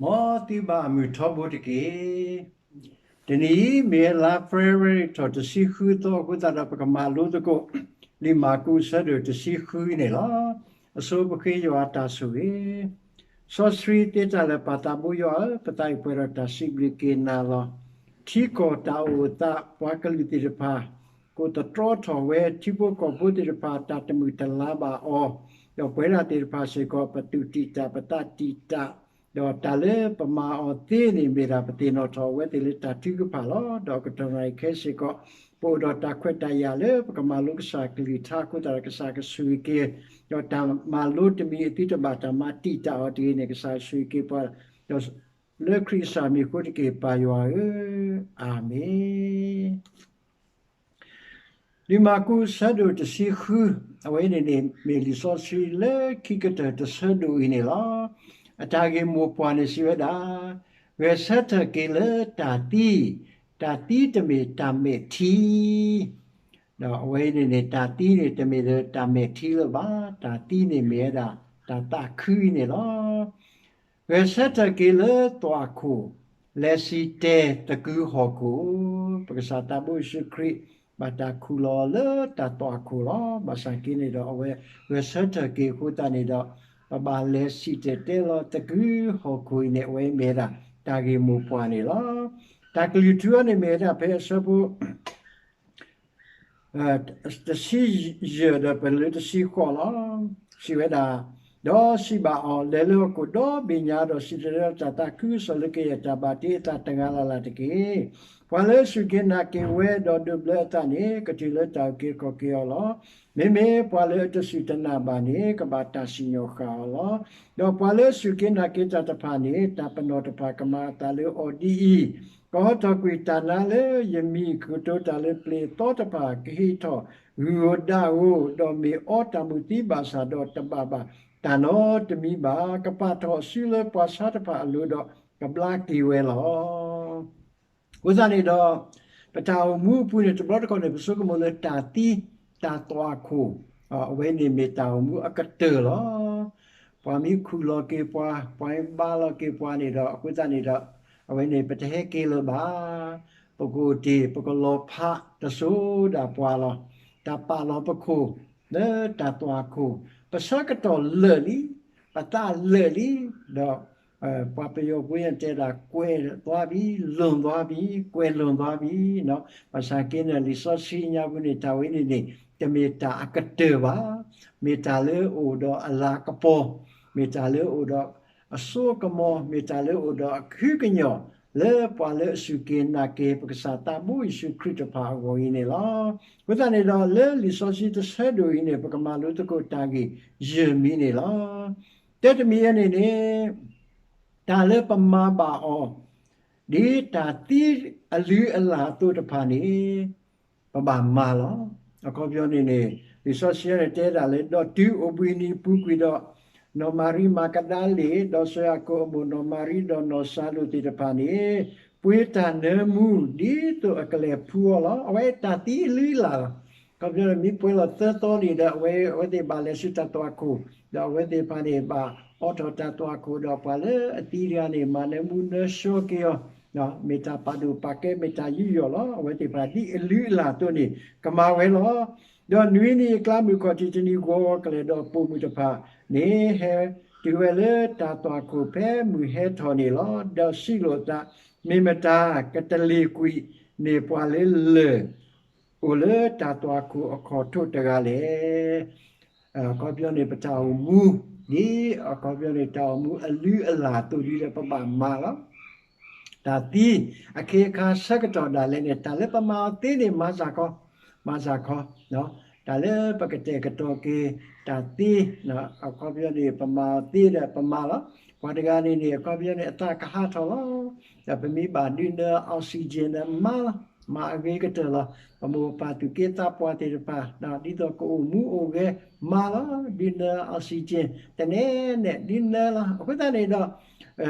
မ်သုဘၣ်မုာ်ထီဘိတက့ၢ်. တနံၤအံၤ မ့ၢ်ဝဲလါ February ထီၣ်တဆံဃုသီအဃိသတးဒီး ပကမၤလိသကိး လံာ်မၢ်ကူးအဆၢဒိၣ်တဆံဃုန့ၣ်လီၤ. အဆိပဃ့ယွၤအတၢ်ဆိၣ်ဂ့ၤ. စီဆှံသ့တၢ်လၢာ် ပၢ်သးဘိယွၤဧၢ, ပသးအံၤပှဲၤဒီးတၢ်စံးဘျုးက့ၤနၤလီၤ. ထံကီၢ်တၢ်အိၣ်သး ပှၤကလုာ်သ့ၣ်တဖၣ် ကိးသတြီထီၣ်ဝဲ ထံဖိကီၢ်ဖိသ့ၣ်တဖၣ် တၢ်တမုာ်တလၤဘၣ်အီၤ, ဒီးပဝဲဒၣ်သ့ၣ်တဖၣ်စ့ၢ်ကီး ပသူၣ်တံာ်တာ် ပသးတံာ်တာ်, ဒီးတၢ်လၢပမၤအီၤသ့န့ၣ် မ့ၢ်ဒၣ်ပသ့ၣ်နီၣ်ထီၣ်အဝဲသ့ၣ်လၢတၢ်ထုကဖၣ်လီၤ. ဒီးကတီၢ်နၣ်ရံၣ်ခဲစ့ၢ်ကီး ပအိၣ်ဒီးတၢ်ခွဲးတၢ်ယာ်လၢပကမၤလိကစၢ်ကလုၢ်ကထါအဃိသတးဒီး ကစၢ်ကဆိၣ်ဂ့ၤက့ၤ, ဒီးတၢ်မၤလိတမံၤအသုတဘၣ်တၢ်မၤတံာ်တာ်အီၤတဂ့ၤန့ၣ် ကစၢ်ကဆိၣ်ဂ့ၤက့ၤပှၤ, ဒီးလၢခရံာ်ကစၢ်မံၤအဃိတက့ၢ် ပၢ်ယွၤဧၢ, အၤမ့ၣ်. လံာ်မၢ်ကူးအဆၢဒိၣ်တဆံဃု, အဝဲန့ၣ်န့ၣ် မ့ၢ်လံာ်စီဆှံလၢခံကတၢၢ်တဆၢဒိၣ်အံၤန့ၣ်လီၤ. အတၢ်ဂ့ၢ်မိၢ်ပှၢ်န့ၣ်စံးဝဲဒၣ်, ဂဲၤဆၢထၢၣ်က့ၤလၢတၢ်သံ, တၢ်သံတမ့ၢ်တၢ်မဲာ်ထံ ဒီးအဝဲအံၤန့ၣ်န့ၣ် တၢ်သံန့ၣ် တမ့ၢ်လၢတၢ်မဲာ်ထံလၢၤဘၣ်, တၢ်သံန့ၣ်မ့ၢ်ဝဲဒၣ် တၢ်သးခုအံၤန့ၣ်လီၤ. ဂဲၤဆၢထၢၣ်က့ၤလၢသွၣ်ခိၣ်, လဲၤစံၣ်တဲၤသကုၤဟီၣ်ခိၣ်, ပကစၢ်သးဘိယ့ၣ်ၡူးခရံာ် ဘၣ်တၢ်ခူၣ်လီၤလၢတၢ်သွၣ်ခိၣ်လီၤ. ဘၣ်ဆၣ်က့န့ၣ်ဒီး အဝဲဂဲၤဆၢထၢၣ်က့ၤအဃိသတးန့ၣ်ဒီး ပဘၣ်လဲၤစံၣ်တဲၤတဲလီၤသကုၤဟီၣ်ခိၣ်အံၤန့ၣ် အဝဲမ့ၢ်ဝဲဒၣ်တၢ်ဂ့ၢ်မိၢ်ပှၢ်န့ၣ်လီၤ. တၢ်ကလုၢ်ထူအံၤန့ၣ်မ့ၢ်ဝဲဒၣ်ဖဲအဆၢဖိ တဆံယဲၢ်ဒီးပလၢတဆံဃိးလီၤ. စံးဝဲဒၣ်, ဒီးစံးဘၣ်အီၤ, လဲၤလၢဟီၣ်ခိၣ်ဒီဘ့ၣ်ညါဒီး စံၣ်တဲၤတဲလီၤတၢ်သးခုကစီၣ်လၢကယဲၢ်တၢ်ဘၣ်တ့အသးတဂၤလၢ်လၢ်တက့ၢ်. ပှၤလၢအစူၢ်က့ၤနာ်က့ၤဝဲဒီးဒိးဘျၢအသးန့ၣ် ကတုၤလၢတၢ်အုၣ်က့ၤခီၣ်က့ၤအီၤလီၤ. မ့မ့ၢ်ပှၤလၢအတစူၢ်တနာ်ဘၣ်န့ၣ် ကဘၣ်တၢ်စံၣ်ညီၣ်ဃၣ်အီၤလီၤ. ဒီးပှၤလၢအစူၢ်က့ၤနာ်က့ၤတၢ်တဖၣ်န့ၣ် တၢ်ပနီၣ်တဖၣ်ကမၤအသးလၢအီၤဒ်အံၤ, ကဟီထီၣ်ကွံာ်တၢ်နါလၢယမံၤ, ကကတိၤတၢ်လၢပျ့ၤအသီတဖၣ်, ကဟ့ၣ်ထီၣ်ဂုၢ်ဧိၤဒၣ်ဧိၤ, ဒီးမ့ၢ်အီတၢ်မုၢ်သံဘၣ်ဆၣ်ဒီးတဘၣ်ဘၣ်တၢ်နီတမံၤဘၣ်, ကပာ်ထီၣ်အစုလၢပှၤဆါတဖၣ်အလိၤဒီး ကဘျါက့ၤဝဲလီၤ. အဃိသတးန့ၣ်ဒီး ပတၢ်အိၣ်မူအပူၤန့ၣ် တဘျီတခီၣ်န့ၣ် ပဆိကမိၣ်လၢတၢ်သံ, တၢ်သွၣ်ခိၣ်, အဝဲန့ၣ်မ့ၢ်တၢ်အိၣ်မူအကတၢၢ်လီၤ. ပှၤမ့ၢ်ခူၣ်လီၤက့ၤပှၤ, ပှၤမ့ၢ်ဘါလီၤက့ၤပှၤန့ၣ်ဒီး အဃိသတးန့ၣ်ဒီး အဝဲန့ၣ် ပတဟဲက့ၤလၢၤဘၣ်. ပကအိၣ်တ့ၢ် ပကလီၤဖးတစိၤဒၣ်ပှၤလီၤ. တၢ်ပာ်လီၤပခိၣ်လၢတၢ်သွၣ်ခိၣ်, ပဆၢကတီၢ်လၢာ်လံ, ပသးလၢာ်လံ, ဒီး ပှၤပယီၤဖိန့ၣ်တဲဒၣ် ကွဲးသွားပြီ, လွန်သွားပြီ, ကွယ်လွန်သွားပြီ, ဘၣ်ဆၣ်က့န့ၣ် လံာ်စီဆှံညါပူၤန့ၣ် တၢ်ဝဲန့ၣ်န့ၣ် တမ့ၢ်တၢ်အကတၢၢ်ဘၣ်, မ့ၢ်တၢ်လၢအအိၣ်ဒီးအလၤကပီၤ, မ့ၢ်တၢ်လၢအအိၣ်ဒီးအစိအကမီၤ, မ့ၢ်တၢ်လၢအအိၣ်ဒီးအကဟုကညီၢ် လၢပှၤလၢအစူၢ်က့ၤနာ်က့ၤ ပကစၢ်သးဘိယ့ၣ်ၡူးခရံာ်တဖၣ်အဂီၢ်အံၤန့ၣ်လီၤ. အဃိသတးန့ၣ်ဒီး လၢလံာ်စီဆှံတဆၢဒိၣ်အံၤန့ၣ် ပကမၤလိသကိးတၢ်ဂ့ၢ်ယဲၢ်မံၤန့ၣ်လီၤ. တၢတမံၤအံၤန့ၣ်န့ၣ် တၢ်လၢပမၤဘၣ်အီၤ ဒ်တၢ်သံအလုၢ်အလၢ်အသိးတဖၣ်န့ၣ် ပဘၣ်မၤလီၤ. အခီပညီန့ၣ်န့ၣ် လံာ်စီဆှံန့ၣ်တဲဒၣ်လၢ ဒီးတုၤအိၣ်ဘှံးနံၤပူၤကွံာ်ဒီး နီၢ်မၤရံမၤကဒၤလ့ၣ် ဒီးစီၤယၤကိာ်အမိၢ်နီၢ်မၤရံ ဒီးနီၢ်စၤလိာ်သ့ၣ်တဖၣ်န့ၣ် ပှ့ၤတၢ်နၢမူ ဒ်သိးအကလဲၤဖှူအီၤလီၤ. အဝဲတၢ်သံအလုၢ်အလၢ်လီၤ. အခီပညီန့ၣ် မ့ၢ်ပှဲၤလီၤသၢသီန့ၣ်ဒီး အဝဲ အဝဲသ့ၣ်ဘၣ်လဲၤဆူတၢ်သွၣ်ခိၣ် ဒီးအဝဲသ့ၣ်တဖၣ်န့ၣ် ဘၣ်အိးထီၣ်တၢ်သွၣ်ခိၣ် ဒီးပှၤလၢအသံတဂၤန့ၣ် မၤနၢမူနၢဆှီက့ၤအီၤ မ့ၢ်တၢ်ပာ်ဒိၣ်ပာ်ကဲ မ့ၢ်တၢ်ယူးယီၣ်လီၤ. အဝဲသ့ၣ်တဖၣ်ဒ်အလုၢ်အလၢ်အသိးန့ၣ် ကမၤဝဲလီၤ. ဒီးနွံနံၤအကျါ မုၢ်ခီၣ်ထံးတနံၤဂီၤ ကလဲၤဒီးပိာ်မုၣ်တဖၣ်န့ၣ် ဟဲတုၤဝဲလၢတၢ်သွၣ်ခိၣ်ဖဲမုၢ်ဟဲထီၣ်န့ၣ်လီၤ. ဒီးစံးလိာ်အသး, မ့ၢ်မတၤကတလ့ၢ်ကွံာ်န့ၢ်ပှၤလၢလၢၢ် အိၣ်လၢတၢ်သွၣ်ခိၣ်အခီၣ်ထံးတဂၤလဲၣ်. အခီပညီန့ၣ် ပတၢ်အိၣ်မူ ဒ်အခီပညီန့ၣ် တၢ်အိၣ်မူအလုၢ်အလၢ်အသိးဒ်ဒီး ပဘၣ်မၤလီၤ. တၢ်သံအခ့အခါဆၢကတီၢ်ဒၣ်လဲာ်န့ၣ် တၢ်လၢပမၤအီၤသ့န့ၣ် မၤစ့ၢ်ကီး, မၤစ့ၢ်ကီး, တၢ်လၢပကတဲာ်ကတီၤက့ၤတၢ်သံ အခီပညီန့ၣ် ပမၤအီၤသ့ဒီးပမၤလီၤ. ပှၤတဂၤန့ၣ်န့ၣ် အခီပညီန့ၣ် အသးကဟးထီၣ်လီၤ. ဒီးပမ့ၢ်ဘၣ်ဒုးနၢ oxygen န့ၣ် မၤလီၤ, မၤအဂ့ၤကတၢၢ်လီၤ. ပမိၢ်ပပၢ်သူၣ်က့သးပှၢ်သ့ၣ်တဖၣ် ဒ်သိးကအိၣ်မူအိၣ်ဂဲၤ မၤလီၤ, ဒုးနၢ oxygen တနဲနဲ ဒုးနၢလီၤ. အဃိသတးန့ၣ်ဒီး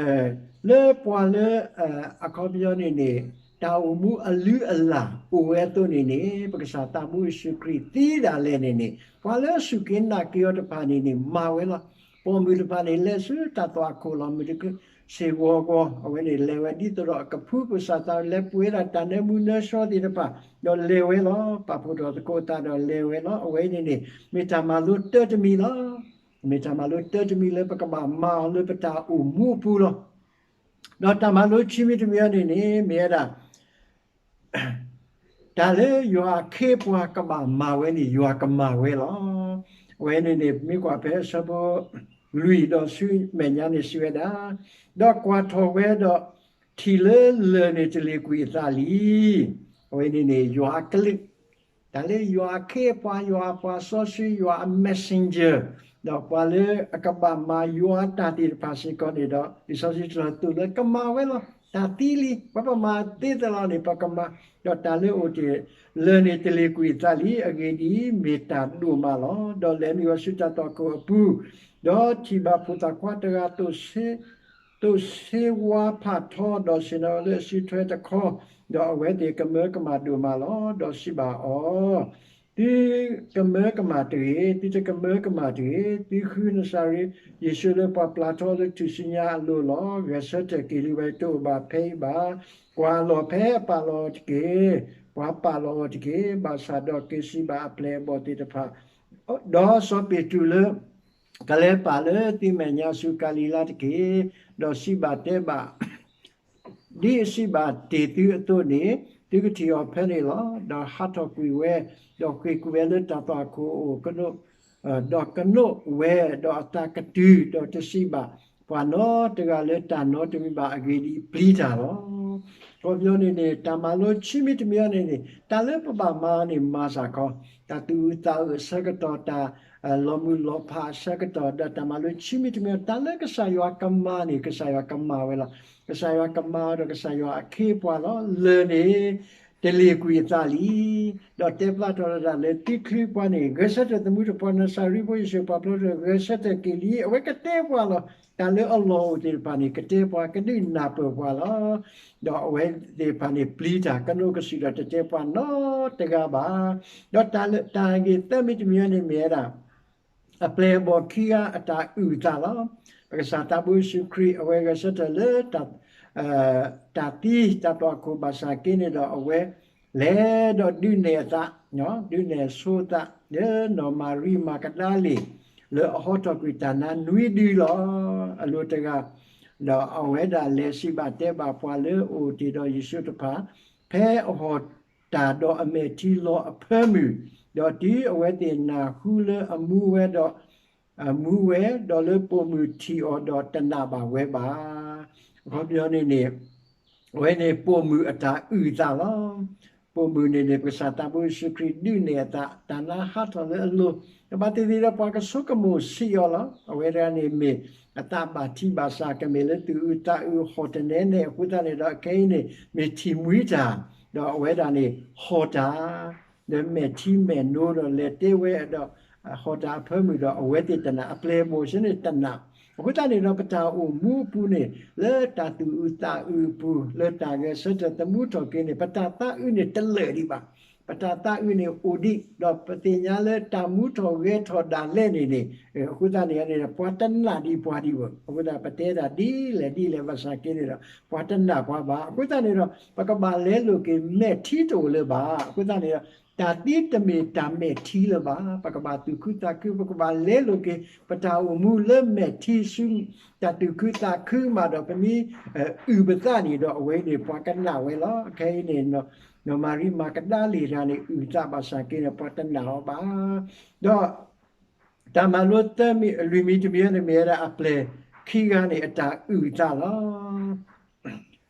လၢပှၤလၢ အခီပညီန့ၣ်န့ၣ် တၢ်အိၣ်မူအလုၢ်အလၢ်အိၣ်ဝဲအသိးန့ၣ်န့ၣ် ပကစၢ်သးဘိယ့ၣ်ၡူးခရံာ်သံဒၣ်လဲာ်န့ၣ်န့ၣ် ပှၤလၢအစူၢ်က့ၤနာ်က့ၤအီၤတဖၣ်န့ၣ်န့ၣ် မၤဝဲလီၤ. ပိာ်မုၣ်တဖၣ်န့ၣ် လဲၤဆူတၢ်သွၣ်ခိၣ်လီၤ. မုၢ်တ ဆ့ၣ်ဂီၤဂီၤ အဝဲန့ၣ်လဲၤဝဲဒ်သိးဒီးအကဖု ပကစၢ်သးလဲၤပှ့ၤဒၣ်တၢ်နၢမူနၢဆှီသ့ၣ်တဖၣ် ဒီးလဲၤဝဲလီၤ. ပာ်ဖှိၣ်ထီၣ်သကိးအသးဒီးလဲၤဝဲလီၤ. အဝဲအံၤန့ၣ်န့ၣ် မ့ၢ်တၢ်မၤလိတၢတမံၤလီၤ. မ့ၢ်တၢ်မၤလိတၢတမံၤလၢပကဘၣ်မၤအီၤလၢပတၢ်အိၣ်မူအပူၤလီၤ. ဒီးတၢ်မၤလိခံမံၤတမံၤအံၤန့ၣ်န့ၣ် မ့ၢ်ဝဲဒၣ် တၢ်လၢယွၤအခ့အပှၤကဘၣ်မၤဝဲန့ၣ် ယွၤကမၤဝဲလီၤ. အဝဲန့ၣ်န့ၣ် မ့ၢ်ကွၢ်ဖဲအဆၢဖိလွံၢ်ဒီးဆူမဲာ်ညါန့ၣ်စံးဝဲဒၣ်, ဒီးကွၢ်ထီၣ်ဝဲဒီး ထံၣ်လၢလၢၢ်န့ၣ်တလ့ၤကွံာ်အသးလံ. အဝဲန့ၣ်န့ၣ် ယွၤအကလုၢ် တၢ်လၢယွၤအခ့အပှၤ, ယွၤအပှၤစီဆှံ, ယွၤအ messenger, ဒီးပှၤလၢအကဘၣ်မၤယွၤအတၢ်သ့ၣ်တဖၣ်စ့ၢ်ကီးန့ၣ်ဒီး လံာ်စီဆှံတတီၤသိၣ်လၢကမၤဝဲလီၤ. တၢ်သံလံ, ပပမၤသ့သလီၤန့ၣ် ပကမၤ, ဒီးတၢ်လၢအိၣ်တ့ၢ်လၢာ်န့ၣ်တလ့ၤကွံာ်အသးလံ. အဂ့ၢ်ဒ်အံၤ, မ့ၢ်တၢ်ဒိၣ်မးလီၤ. ဒီးလဲၤနုာ်အီၤဆူတၢ်သွၣ်ခိၣ်အပူၤ, ဒီးထံၣ်ဘၣ်ဖိသၣ်ခွါတဂၤ သိးဆ့ဝါဖးထီ, ဒီးဆ့ၣ်နီၤလၢအစုထွဲတခီ, ဒီးအဝဲသ့ၣ်ကမၢကမၣ်ဒိၣ်မးလီၤ. ဒီးစံးဘၣ်အီၤ, သုကမၢကမၣ်တဂ့ၤ, သုတကမၢကမၣ်တဂ့ၤ. သုဃုနစၤရ့းယ့ၣ်ၡူးလၢပှၤပျၢ်ထီလၢထူၣ်စုညါအလိၤလီၤ. ဂဲၤဆၢထၢၣ်က့ၤလံ, ဝဲတအိၣ်ဘၣ်ဖဲအံၤဘၣ်. ကွၢ်လီၤဖဲအပာ်လီၤအီၤတက့ၢ်. ပှၤပာ်လီၤအီၤတက့ၢ်. ဘၣ်ဆၣ်ဒီးက့ၤစံးဘၣ်အပျဲၢ်အဘီၣ်သ့ၣ်တဖၣ်, ဒီးစီၤပ့းတရူးလၢ ကလဲၤပာ်လၢသုမဲာ်ညါဆူကၤလံၤလါတက့ၢ်. ဒီးစံးဘၣ်တဲဘၣ် ဒ်အစံးဘၣ်တ့ၢ်သုအသိးန့ၣ် သုကထံၣ်အီၤဖဲန့ၣ်လီၤ. ဒီးဟးထီၣ်ကွံာ်ဝဲ, ဒီးဃ့ၢ်ကွံာ်ဝဲလၢတၢ်သွၣ်ခိၣ်အအိၣ်, ဒီးကနိးဝဲဒီးအသးကတုၤ, ဒီးတစံးဘၣ်ပှၤနီတဂၤလၢတၢ်နီတမံၤဘၣ်. အဂ့ၢ်ဒ်အံၤ, ပျံၤတၢ်လီၤ. အခီပညီန့ၣ်န့ၣ် တၢ်မၤလိခံမံၤတမံၤအံၤန့ၣ်န့ၣ် တၢ်လၢပဘၣ်မၤန့ၣ် မၤစ့ၢ်ကီး, တၢ်သူၣ်အုးသးအုးအဆၢကတီၢ်, တၢ်လီၤမုၢ်လီၤဖးအဆၢကတီၢ်, ဒီးတၢ်မၤလိခံမံၤတမံၤအံၤ တၢ်လၢကစၢ်ယွၤကမၤန့ၣ် ကစၢ်ယွၤကမၤဝဲလီၤ. ကစၢ်ယွၤကမၤဒီးကစၢ်ယွၤအခ့အပှၤလီၤ. လၢာ်န့ၣ် တလ့ၤကွံာ်အသးလံ. ဒီးတဲဖျါထီၣ်ဝဲဒၣ်လၢသုချုပှၤန့ၣ် ဂဲၤဆၢထၢၣ်သမူထီၣ် ပှၤနၤစၤရ့းဖိယ့ၣ်ၡူး ပှၤဖျိထီၣ် ဂဲၤဆၢထၢၣ်က့ၤလံ. အဝဲကတဲပှၤလီၤ. တၢ်လၢအလီၢ်အိၣ်သ့ၣ်တဖၣ်န့ၣ် ကတဲပှၤ, ကဒုးနၢ်ပၢၢ်ပှၤလီၤ. ဒီးအဝဲသ့ၣ်တဖၣ်န့ၣ် ပျံၤတၢ်, ကနိးကစုာ်ဒီးတတဲပှၤနီတဂၤဘၣ်. ဒီးတၢ်လၢတၢ်ဂ့ၢ်သၢမံၤတမံၤအံၤန့ၣ်မ့ၢ်ဝဲဒၣ် အပျဲၢ်အဘီၣ်ခံဂၤအတၢ်အုၣ်အသးလီၤ. ပကစၢ်သးဘိယ့ၣ်ၡူးခရံာ် အဝဲဂဲၤဆၢထၢၣ်လၢ တၢ်သံတၢ်သွၣ်ခိၣ်ဘၣ်ဆၣ်က့န့ၣ်ဒီး အဝဲလဲၤဒီးဒုးနဲၣ်အသး, ဒုးနဲၣ်ဆိအသး လၢနီၢ်မၤရံမၤကဒၤလ့ၣ် လၢအဟီထီၣ်ကွံာ်တၢ်နါနွံဒုလီၤ. အလိၤတဂၤ, ဒီးအဝဲဒၣ်လဲၤစံးဘၣ်တဲဘၣ်ပှၤလၢအအိၣ်တ့ၢ်ဒီးယ့ၣ်ၡူးတဖၣ် ဖဲအဟီၣ်တၢ်ဒီးအမဲာ်ထံလီၤအဖၢမုၢ်, ဒီးတုၤအဝဲသ့ၣ်နၢ်ဟူလၢအမူဝဲဒီး အမူဝဲ, ဒီးလၢပိာ်မုၣ်ထံၣ်အီၤဒီးတနာ်ဘၣ်ဝဲဘၣ်. အခီပညီန့ၣ်န့ၣ် အဝဲန့ၣ်ပိာ်မုၣ်အတၢ်အုၣ်အသးလီၤ. ပိာ်မုၣ်န့ၣ်န့ၣ် ပကစၢ်သးဘိယ့ၣ်ၡူးခရံာ်ဒုးနဲၣ်အသး, တၢ်နါဟးထီၣ်လၢအလိၤ, တဘၣ်သ့ၣ်သ့ၣ်ဒီးပှၤကဆိကမိၣ်ဆံးအီၤလီၤ. အဝဲတဂၤန့ၣ်မ့ၢ်အသးဘၣ်ထံဘၣ်ဆး ကမ့ၢ်လၢသူၣ်အုးသးအုးဟီၣ်တနဲၤနဲၤအဃိသတးန့ၣ်ဒီး အခဲအံၤန့ၣ် မ့ၢ်ထံၣ်မှံတၢ်, ဒီးအဝဲဒၣ်န့ၣ်ဟီၣ်တၢ် ဒီးမဲာ်ထံမဲာ်နိဒီးလဲၤတဲဝဲဒီး ဟီၣ်တၢ်အဖၢမုၢ်ဒီးအဝဲသ့ၣ်တနာ်, အပျဲၢ်အဘီၣ်စ့ၢ်န့ၣ်တနာ်. အဃိသတးန့ၣ်ဒီး ပတၢ်အိၣ်မူအပူၤန့ၣ် လၢတၢ်သူၣ်အုးသးအုးအပူၤ, လၢတၢ်ဂဲၤဆၢထၢၣ်သမူထီၣ်က့ၤန့ၣ် ပတၢ်သးအုးန့ၣ်တလၢာ်ဒံးဘၣ်. ပတၢ်သးအုးန့ၣ်အိၣ်ဒံး, ဒီးပသ့ၣ်ညါလၢတၢ်မူထီၣ်ဂဲၤထီၣ်ဒၣ်လဲာ်န့ၣ်န့ၣ်, အဃိသတးန့ၣ်န့ၣ် ပှၤတနာ်ဒံးပှၤဒံးဘၣ်. အဃိသတး ပတဲတၢ်ဒ်လဲၣ်ဒ်လဲၣ်ဘၣ်ဆၣ်က့န့ၣ်ဒီး ပှၤတနာ်ပှၤဘၣ်. အဃိသတးန့ၣ်ဒီး ပကဘၣ်လဲလိာ်က့ၤမဲာ်ထံတအိၣ်လၢၤဘၣ်. အဃိသတးန့ၣ်ဒီး တၢ်သံတမ့ၢ်တၢ်မဲာ်ထံလၢၤဘၣ်. ပကဘၣ်သူၣ်ခုသးခု, ပကဘၣ်လဲလိာ်က့ၤ ပတၢ်အိၣ်မူလၢမဲာ်ထံဆူ တၢ်သူၣ်ခုသးခုမးဒီး ပမ့ၢ်အုၣ်ပသးန့ၣ်ဒီး အဝဲန့ၣ်ပှၤကနာ်ဝဲလီၤ. အခဲအံၤန့ၣ် နီၢ်မၤရံမၤကဒၤလ့ၣ်တဂၤန့ၣ် အုၣ်သးဘၣ်ဆၣ်က့န့ၣ် ပှၤတနာ်အီၤဘၣ်. ဒီး တၢ်မၤလိသၢမံၤလွံၢ်မံၤတမံၤန့ၣ် မ့ၢ်ဝဲဒၣ်အပျဲၢ်ခံဂၤန့ၣ် အတၢ်အုၣ်အသးလီၤ.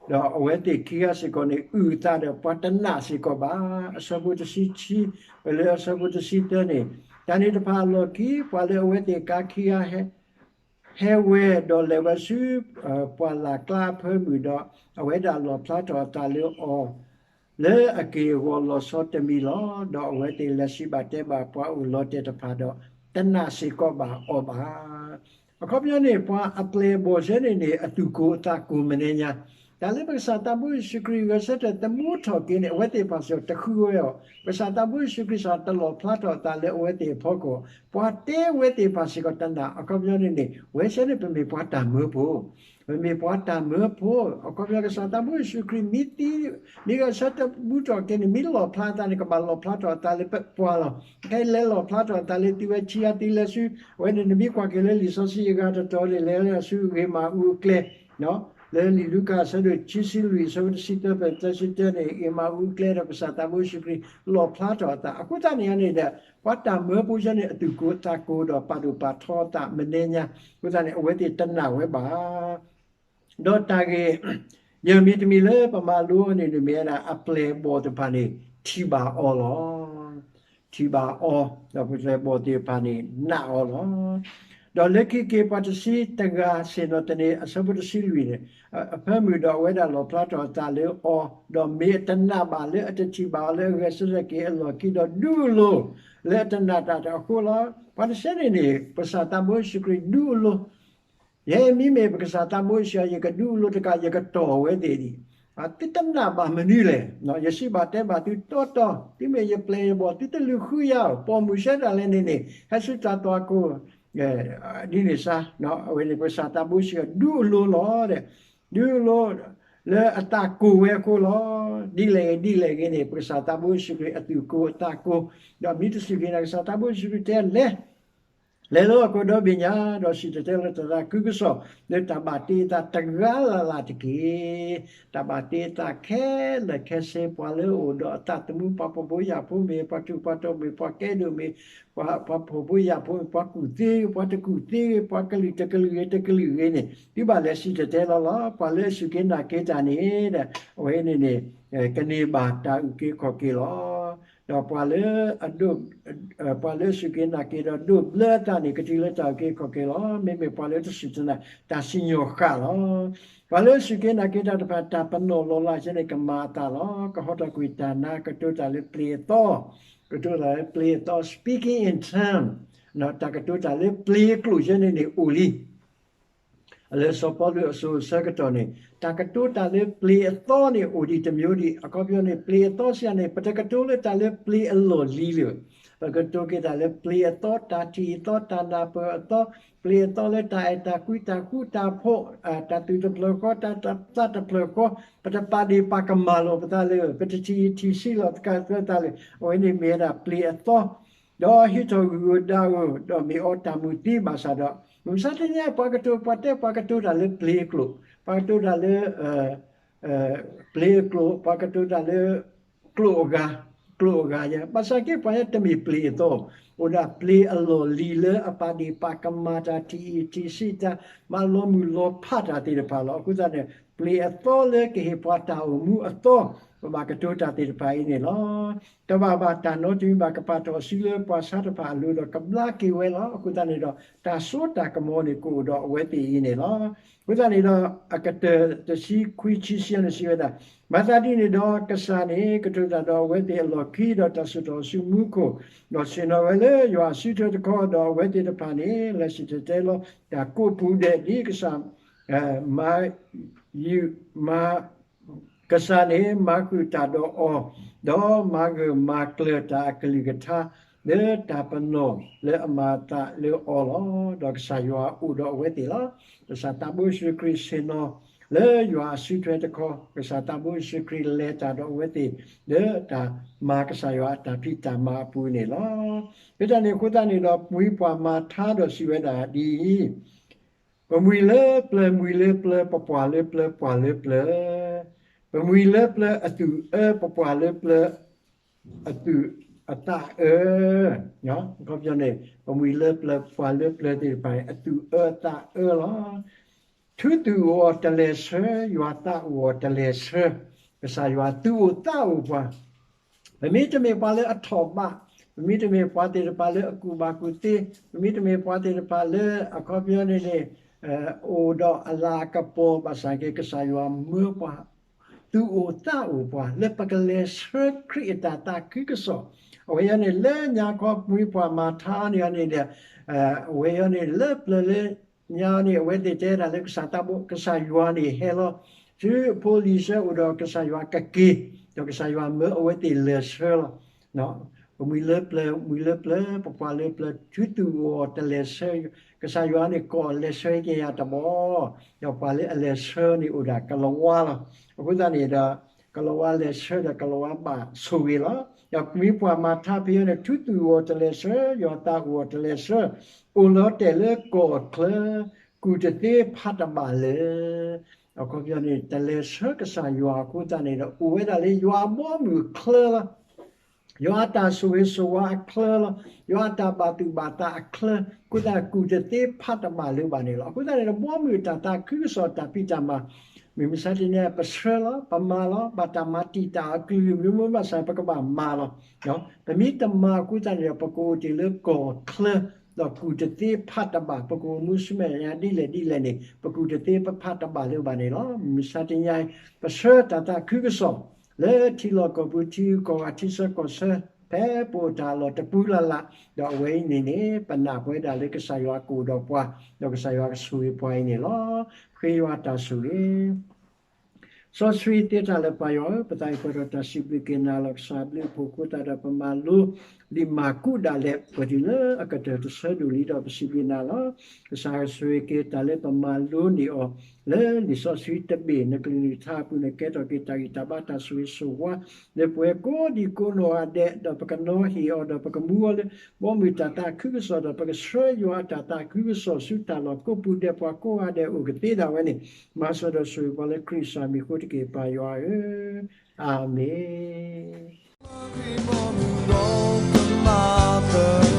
ဒီးအဝဲသ့ၣ်ခံဂၤစ့ၢ်ကီးန့ၣ် အုၣ်အသးဒီးပှၤတနာ်စ့ၢ်ကီးဘၣ်. အဆၢဖိတဆံခံ ပလၢအဆၢဖိတဆံသၢန့ၣ်, တၢ်န့ၣ်တဖၣ်အလီၢ်ခံ ပှၤလၢအဝဲသ့ၣ်ကါခံဂၤ ဟဲဝဲဒီးလဲၤဝဲဆူ ပှၢ်လၢ်ကျါအဖၢမုၢ်ဒီး အဝဲဒၣ်လီၣ်ဖျါထီၣ်အသးလၢအီၤ လၢအက့ၢ်အဂီၤလီၤဆီတမံၤလီၤ. ဒီးအဝဲသ့ၣ်လဲၤစံးဘၣ်တဲဘၣ်ပှၤအိၣ်လီၤတဲာ်တဖၣ်ဒီး တနာ်စ့ၢ်ကီးဘၣ်အီၤဘၣ်. အခီပညီန့ၣ် ပှၤအပျဲၢ်အဘီၣ်စ့ၢ်န့ၣ်န့ၣ် အသူၣ်ကိၢ်အသးကိၢ်မနုၤညါ, တၢ်လၢပကစၢ်သးဘိယ့ၣ်ၡူးခရံာ်ဂဲၤဆၢထၢၣ်သမူထီၣ်က့ၤန့ၣ် အဝဲသ့ၣ်တဖၣ်စ့ၢ်ကီးတဃုဝဲအီၤ, ပကစၢ်သးဘိယ့ၣ်ၡူးခရံာ်စ့ၢ်ကီးတလီၣ်ဖျါထီၣ်အသးလၢအဝဲသ့ၣ်အဖီခိၣ်, ပှၤတဲဝဲသ့ၣ်တဖၣ်စ့ၢ်ကီးတနာ်, အခီပညီန့ၣ်န့ၣ် ဝဲဆဲန့ၣ်ပမ့ၢ်ပှၤတၢ်မၢဖိ, ပမ့ၢ်ပှၤတၢ်မၢဖိ, အခီပညီကစၢ်သးဘိယ့ၣ်ၡူးခရံာ်မ့ၢ်သံ, မ့ၢ်ဂဲၤဆၢထၢၣ်သမူထီၣ်က့ၤန့ၣ် မ့ၢ်လီၣ်ဖျါအသးန့ၣ် ကဘၣ်လီၣ်ဖျါထီၣ်အသးလၢပှၤလီၤ. ခဲအံၤလဲၤလီၣ်ဖျါထီၣ်အသးလၢသုဝဲဆံးအါ သုလဲၤဆူ, အဝဲန့ၣ်နမ့ၢ်ကွၢ်က့ၤလၢလံာ်စီဆှံအဂၤတတီၤန့ၣ် လဲၤဆူဂ့ၤမၤအူအကျဲ လၢလံာ်လူၤကၣ်အဆၢဒိၣ်ခံဆံလွံၢ် အဆၢဖိတဆံသၢ ဖဲသၢဆံတၢန့ၣ် ဂ့ၤမၤအူအကျဲဒီးကစၢ်သးဘိယ့ၣ်ၡူးခရံာ်လီၣ်ဖျါထီၣ်အသး, အဃိသတးန့ၣ်န့ၣ်ဒီး ပှၤတၢ်မၢဖိဆဲန့ၣ် အသူၣ်ကိၢ်သးကိၢ်ဒီးပာ်ဒိၣ်ပာ်ထီအသးမနုၤညါ, အဃိသတးန့ၣ် အဝဲသ့ၣ်တနာ်ဝဲဘၣ်. ဒီးတၢ်ဂ့ၢ် ယဲၢ်မံၤတမံၤလၢပမၤလိအီၤန့ၣ် မ့ၢ်ဝဲဒၣ်အပျဲၢ်အဘီၣ်သ့ၣ်တဖၣ်န့ၣ် ထံၣ်ဘၣ်အီၤလီၤ. ထံၣ်ဘၣ်အီၤ, ဒီးပပျဲၢ်အဘီၣ်သ့ၣ်တဖၣ်န့ၣ် နာ်အီၤလီၤ. ဒီးလၢခံက့ၤပှၤတဆံတဂၤဆ့ၣ်နီၤသန့ၤ အဆၢဖိတဆံလွံၢ်န့ၣ်, အဖၢမုၢ်ဒီးအဝဲဒၣ်လီၣ်ဖျါထီၣ်အသးလၢအီၤ, ဒီးမ့ၢ်အတနာ်ဘၣ်လၢအတထံၣ်ဘၣ်အီၤလၢအဂဲၤဆၢထၢၣ်က့ၤအလီၢ်ခံ ဒီးဒုးလိၤလၢအတနာ်တၢ်အဃိလီၤ. ပှၤတဆဲန့ၣ်န့ၣ် ပကစၢ်သးဘိယ့ၣ်ၡူးခရံာ်ဒုးလိၤ ယဲမ့မ့ၢ်ပကစၢ်သးဘိယ့ၣ်ၡူး ယကဒုးလိၤတကး ယကတီၢ်ဝဲသ့ၣ်ဒံး, သုတနာ်ဘၣ်မနုၤလဲၣ်. ယစံးဘၣ်တဲဘၣ်သုတီတီ, သုမ့ၢ်ယပျဲၢ်ယဘီၣ် သုတလုၢ်ဃုယၤ, ပိာ်မုၣ်ဆဲဒၣ်လဲာ်န့ၣ်န့ၣ် ဟဲဆူတၢ်သွၣ်ခိၣ် ဒ်န့ၣ်စါ, အဝဲန့ၣ်ပကစၢ်သးဘိယ့ၣ်ၡူးဒုးလိၤလီၤဒီး, ဒုးလိၤလၢအသးကိၢ်ဝဲအဃိလီၤ. ဒ်လဲၣ်ဂ့ၤဒ်လဲၣ်ဂ့ၤန့ၣ် ပကစၢ်သးဘိယ့ၣ်ၡူးခရံာ်အသူၣ်ကိၢ်အသးကိၢ်, ဒီးမ့ၢ်တစူၢ်က့ၤနာ်ကစၢ်သးဘိယ့ၣ်ၡူးခရံာ်တဲလဲၤ လဲၤလၢဟီၣ်ခိၣ်ဒီဘ့ၣ်ညါ, ဒီးစံၣ်တဲၤတဲလီၤတၢ်သးခုကစီၣ် လၢတၢ်ဘၣ်တ့အသးတဂၤလၢ်လၢ်တက့ၢ်. တၢ်ဘၣ်တ့အသးခဲလၢာ်ခဲဆ့ ပှၤလၢအအိၣ်ဒီးအသးသမူ ပှၤဖှီၣ်ဖိယာ်ဖိမ့ၢ် ပှၤထူးပှၤတီၤမ့ၢ် ပှၤကဲဒိၣ်မ့ၢ်, ပှၤဖှီၣ်ဖိယာ်ဖိမ့ၢ် ပှၤကူၣ်သ့ဂ့ၤ ပှၤတကူၣ်သ့ဂ့ၤ ပှၤကလုာ်တကလုာ်ဂ့ၤတကလုာ်ဂ့ၤန့ၣ် သုဘၣ်လဲၤစံၣ်တဲၤတဲလီၤလီၤ. ပှၤလၢအစူၢ်က့ၤနာ်က့ၤတၢ်န့ၣ်ဒီး အဝဲန့ၣ်န့ၣ် ကန့ၢ်ဘၣ်တၢ်အုၣ်က့ၤခီၣ်က့ၤလီၤ. ဒီးပှၤလၢ ပှၤလၢအစူၢ်က့ၤနာ်က့ၤဒီးဒိးဘျၢအသးန့ၣ် ကတုၤလၢတၢ်အုၣ်က့ၤခီၣ်က့ၤလီၤ. မ့မ့ၢ်ပှၤလၢတစူၢ်တနာ် တၢ်စံၣ်ညီၣ်ဃာ်လီၤ. ပှၤလၢအစူၢ်က့ၤနာ်က့ၤတၢ်တဖၣ် တၢ်ပနီၣ်လီၤလးဆဲန့ၣ် ကမၤအသးလီၤ. ကဟီထီၣ်ကွံာ်တၢ်နါ ကတိၤတၢ်လၢပျ့ၤအသီ, ကတိၤတၢ်လၢပျ့ၤအသီ speaking in tongue, တၢ်ကတိၤတၢ်လၢပျ့ၤအကျိာ်ဆဲန့ၣ်န့ၣ်အိၣ်လံ လၢစီၤပီလူးအစိၤအဆၢကတီၢ်န့ၣ် တၢ်ကတိၤတၢ်လၢပျ့ၤအသီန့ၣ်အိၣ်ဒံးတမျိုးဒံး. အခီပညီန့ၣ် ပျ့ၤအသီစံးယၤန့ၣ် ပတကတိၤလၢတၢ်လၢပျ့ၤအလီၢ်လံၤလၢၤ, ပကတိၤက့ၤတၢ်လၢပျ့ၤအသီ, တၢ်ထံၣ်အသီ, တၢ်နၢ်ပၢၢ်အသီ, ပျ့ၤအသီလၢတၢ်အဲၣ်တၢ်ကွံ တၢ်ဃူတၢ်ဖိး, တၢ်သူၣ်တဖျၢၣ်ဃီ, တၢ်သးတဖျၢၣ်ဃီ, ပတပာ်ဒ့ၣ်ပာ်ကမၣ်လိာ်ပသးလၢၤ, ပတထံၣ်ထံၣ်ဆံးလိာ်သးလၢၤ, အဝဲန့ၣ်မ့ၢ်ဝဲဒၣ်ပျ့ၤအသီ ဒီးဟ့ၣ်ထီၣ်ဂုၢ်ဧိၤဒါဧိၤ, ဒီးမ့ၢ်အီတၢ်မုာ်သံဘၣ်ဆၣ်ဒီး, မုၢ်မဆါတနံၤညါ ပှၤကတိၤ ပှၤတဲပှၤကတိၤတၢ်လၢပျ့ၤအကျိာ်, ပှၤကတိၤတၢ်လၢ ပျ့ၤအကျိာ်, ပှၤကတိၤတၢ်လၢ ကျိာ်အဂၤ, ကျိာ်အဂၤယဲ, ဘၣ်ဆၣ်က့ ပှၤညါတမ့ၢ်ပျ့ၤအသီ, အိၣ်ဒၣ်ပျ့ၤအလီၢ်လံၤလၢအပာ်ဒ့ၣ်ပာ်ကမၣ်တၢ် ထံၣ်အံၣ်ထံၣ်ဆံးတၢ် မၤလီၤမုၢ်လီၤဖးတၢ်သ့ၣ်တဖၣ်လီၤ. အဃိသတးန့ၣ် ပျ့ၤအသီလၢကဟ့ၣ်ပှၤတၢ်အိၣ်မူအသီ, ပဘၣ်ကတိၤတၢ်သ့ၣ်တဖၣ်အံၤန့ၣ်လီၤ. တဘၣ်ဘၣ်တၢ်နီတမံၤဘၣ် ကပာ်ထီၣ်စုလၢပှၤဆါတဖၣ်အလိၤဒီးကဘျါက့ၤဝဲလီၤ. အဃိသတးန့ၣ်ဒီး တၢ်စိတၢ်ကမီၤန့ၣ်ကအိၣ်ဒီးအဝဲသ့ၣ်အံၤန့ၣ်လီၤ. အဃိသတးန့ၣ်ဒီး အကတၢၢ်တဆံခွံဆံဆံန့ၣ်စံးဝဲဒၣ်, မၤသးဒ်န့ၣ်ဒီး ကစၢ်န့ၣ် ကတိၤတၢ်ဒီးအဝဲသ့ၣ်အလီၢ်ခံ ဒီးတၢ်စိာ်ထီၣ်ဆူမူခိၣ်, ဒီးဆ့ၣ်နီၤဝဲလၢယွၤအစုထွဲတခီ, ဒီးအဝဲသ့ၣ်တဖၣ်န့ၣ် လဲၤစံၣ်တဲၤတဲလီၤတၢ်ကိးပူၤဒဲး ဒ်ကစၢ် မၤယုာ်မၤ ကစၢ်န့ၣ်မၤဃုာ်တၢ်ဒီးအီၤ, ဒီးမၤဂၢၢ်မၤကျၢၤတၢ်အကလုၢ်ကထါ လၢတၢ်ပနီၣ်လၢအမၤအသးလၢအီၤလီၤ. ဒီးကစၢ်ယွၤအိၣ်ဒီးအဝဲသ့ၣ်လီၤ. ကစၢ်သးဘိယ့ၣ်ၡူးခရံာ်ဆ့ၣ်နီၤလၢယွၤအစုထွဲတခီ, ကစၢ်သးဘိယ့ၣ်ၡူးခရံာ်လဲၤတၢ်ဒီးအဝဲသ့ၣ် လၢတၢ်မၤကစၢ်ယွၤအတၢ်ဖံးတၢ်မၤအပူၤန့ၣ်လီၤ. လၢတၢ်န့ၣ်အဃိသတးန့ၣ်ဒီး ပမှံၤပှၢ်မၤထါဒီးစံးဝဲဒၣ်ဒ်အံၤ, ပမှံၤလၢပျၢၤ မှံၤလၢပျၢၤ, ပပှၢ်လၢပျၢၤ ပှၢ်လၢပျၢၤ, ပမှံၤလၢပျၢၤအသူၣ်အၢ, ပပှၢ်လၢပျၢၤ အသူၣ်အသးအၢ, အခီပညီန့ၣ် ပမှံၤလၢပျၢၤ ပှၢ်လၢပျၢၤသ့ၣ်တဖၣ်န့ၣ် အသူၣ်အၢသးအၢလီၤ. ထူသူၣ်အိၣ်အီၤတလဲၤဆၢ, ယွၤသးအိၣ်အီၤတလဲၤဆၢ, ကစၢ်ယွၤသူၣ်အိၣ်သးအိၣ်ပှၤ ပမ့တမ့ၢ်ပှၤလၢအထီၣ်ဘး, ပမ့တမ့ၢ်ပှၤသ့ၣ်တဖၣ်လၢအကူၣ်ဘၣ်ကူၣ်သ့, ပမ့တမ့ၢ်ပှၤသ့ၣ်တဖၣ်လၢအခီပညီန့ၣ်န့ၣ် အိၣ်ဒီးအလၤအကပီၤဘၣ်ဆၣ်က့ ကစၢ်ယွၤမၢပှၤ သူၣ်အိၣ်သးအိၣ်ပှၤ လၢပကလဲၤဆၢခရံာ်အတၢ်သးခုကစီၣ်, အဝဲအံၤန့ၣ် လၢညါခီပမှံၤပှၢ်မၤထါန့ၣ်န့ၣ်ဒီး အဝဲအံၤန့ၣ် လၢပျၢၤလၢညါန့ၣ် အဝဲသ့ၣ်တဲဒၣ်လၢကစၢ်သးဘိ ကစၢ်ယွၤန့ၣ်ဟဲလီၤ တုၤအဖိလံၤဆှၢအိၣ်ဒီးကစၢ်ယွၤကက့ၤ, ဒီးကစၢ်ယွၤမၢအဝဲသ့ၣ်လဲၤဆှၢလီၤ. ပမှံၤလၢပျၢၤ, မှံၤလၢပျၢၤ, ပပှၤလၢပျၢၤ, တုၤသူၣ်အီၤတလဲၤဆှၢ, ကစၢ်ယွၤန့ၣ်ကိးလဲၤဆှၢက့ၤယၤတဘျီ, ဒီးပှၤလၢအလဲၤဆှၢန့ၣ်အိၣ်ဒၣ်ကလၤဝါလီၤ. အဃိသတးန့ၣ်ဒီး ကလၤဝါလဲၤဆှၢဒီးကလၤဝါဘၣ်ဆိၣ်ဂ့ၤလီၤ. ဒီးမ့ၢ်ပှၤမၤထါဖဲအံၤန့ၣ် တုၤသူၣ်အီၤတလဲၤဆှၢ, ယွၤသးအိၣ်အီၤတလဲၤဆှၢ, အိၣ်လီၤတဲာ်လၢကီၢ်ချၢ, ကူၣ်တသ့ဖးတဘၣ်လၢၤ အခီပညီန့ၣ် တလဲၤဆှၢကစၢ်ယွၤအဃိသတးန့ၣ်ဒီး အိၣ်ဝဲဒၣ်လၢယွၤအဘီအမုၢ်အချၢလီၤ. ယွၤအတၢ်ဆိၣ်ဂ့ၤဆိၣ်ဝါအချၢလီၤ. ယွၤအတၢ်ဘၣ်သူၣ်ဘၣ်သးအချၢ, အဃိသတးကူၣ်တသ့ဖးတဘၣ်လၢၤဘၣ်န့ၣ်လီၤ. အဃိသတးန့ၣ်ဒီး ဘီမုၢ်တၢ်သးခုကစီၣ်တၢ်ဖံးတၢ်မၤ, မုၢ်မဆါတနံၤညါ ပဆှၢလီၤ, ပမၤလီၤ, ဘၣ်တၢ်မၤတံာ်တာ်အကလုာ်ကလုာ် မ့ၢ်မ့ၢ်ဘၣ်ဆၣ်ပကဘၣ်မၤလီၤ. ပမ့ၢ်တမၤအဃိသတးန့ၣ်ဒီး ပကအိၣ်တ့ၢ်လၢကီၢ်ချၢ, ဒီးကူၣ်တသ့ဖးတဘၣ်, ပကအိၣ်မူဆူမဲာ်ညါဒ်လဲၣ်ဒ်လဲၣ်န့ၣ် ပကူၣ်တသ့ပဖးတဘၣ်လၢၤဘၣ်န့ၣ်လီၤ. မုၢ်မဆါတနံၤညါအံၤ ပဆှၢတၢ်သးခုကစီၣ် လၢထံလီၢ်ကီၢ်ပူၤ ထံဂုၤကီၢ်ဂၤ ထံဆၢကီၢ်ဆၢ ဖဲပအိၣ်တၢ်လီၢ်တပူၤလၢ်လၢ်, ဒီးအဝဲအံၤန့ၣ်န့ၣ် ပနာ်ပဝဲဒၣ်လၢကစၢ်ယွၤကအိၣ်ဒီးပှၤ, ဒီးကစၢ်ယွၤကဆိၣ်ဂ့ၤပှၤအံၤန့ၣ်လီၤ. ဃ့ယွၤတၢ်ဆိၣ်ဂ့ၤ စီဆှံသ့တၢ်လၢပၢ်ယွၤဧၢ, ပသးအံၤပှဲၤဒီးတၢ်စံးဘျုးက့ၤနၤလီၤ. ကစၢ်ဘျုးအဖှိၣ်အဃိသတးဒီး ပမၤလိလံာ်မၢ်ကူးဒၣ်လဲာ် ပှဲၤတုၤလၢအကတၢၢ်တဆၢဒိၣ်လံဒီး ပစံးဘျုးနၤလီၤ. ကစၢ်ဆိၣ်ဂ့ၤက့ၤတၢ်လၢပမၤလိန့ၢ်အီၤ လၢလံာ်စီဆှံတဘ့ၣ် နကလုၢ်ကထါအပူၤန့ၣ် ကဲထီၣ်က့ၤတၢ်ဂံၢ်တၢ်ဘါတၢ်ဆိၣ်ဂ့ၤဆိၣ်ဝါ လၢပှၤကိးဒံကိးနီၢ်ဂၤဒဲး ဒီးပကနီၤဟ့ၣ်အီၤ ဒီးပကမူအီၤလၢ ဘီမုၢ်တၢ်သးခုကစီၣ်ဒီး ပကဆှၢယွၤအတၢ်သးခုကစီၣ်ဆူတၢ်လီၢ်ကိးပူၤဒဲး ပှၤကိးဂၤဒဲးအိၣ်ကသ့ဒၣ်ဝဲန့ၣ် မၤစၢၤဒီးဆိၣ်ဂ့ၤပှၤလၢခရံာ်ကစၢ်မံၤအဃိတက့ၢ် ပၢ်ယွၤဧၢ, အၤမ့ၣ်.